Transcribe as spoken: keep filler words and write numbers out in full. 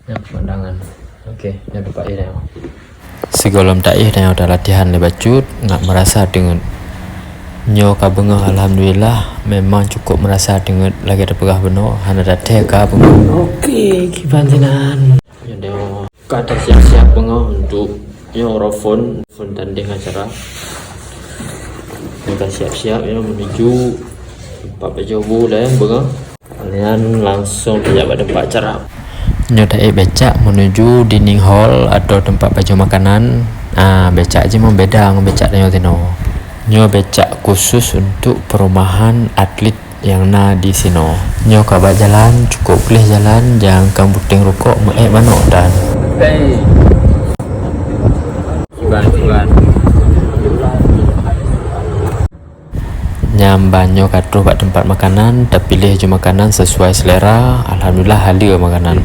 Nyoe pemandangan. Oke, nyoe teumpat iéh tanyoe. Sigohlom taéh tanyoe talatihan lé bacut, ngat meurasa teungeut. Nyoe ka beungoh, alhamdulillah, memang cukup meurasa teungeut, lagée tapeugah bunoe, hana tathée ka beungoh. Oke, kiban sinan. Nyoe ka tasiap-siap beungoh untuk nyoe uroe phon, phon tandeng acara. Nyoe ka siap-siap nyoe menuju teumpat pajoh bu lé beungoh. Nyan langsong tajak bak teumpat acara. Nyoe taék becak menuju dining hall atau teumpat pajoh makanan. Ah, becak jih memang beda ngon becak tanyoe sinoe. Nyoe becak khusus untuk perumahan atlet nyang na di sinoe. Nyoe ka bak jalan, cukup gleh jalan, nyang ka buteng rukok meu-ék manok tan. Hei. Cuan, cuan. Nyan ban nyoe ka troh bak teumpat makanan, tapiléh ju makanan sesuai selera. Alhamdulillah, haleue makanan.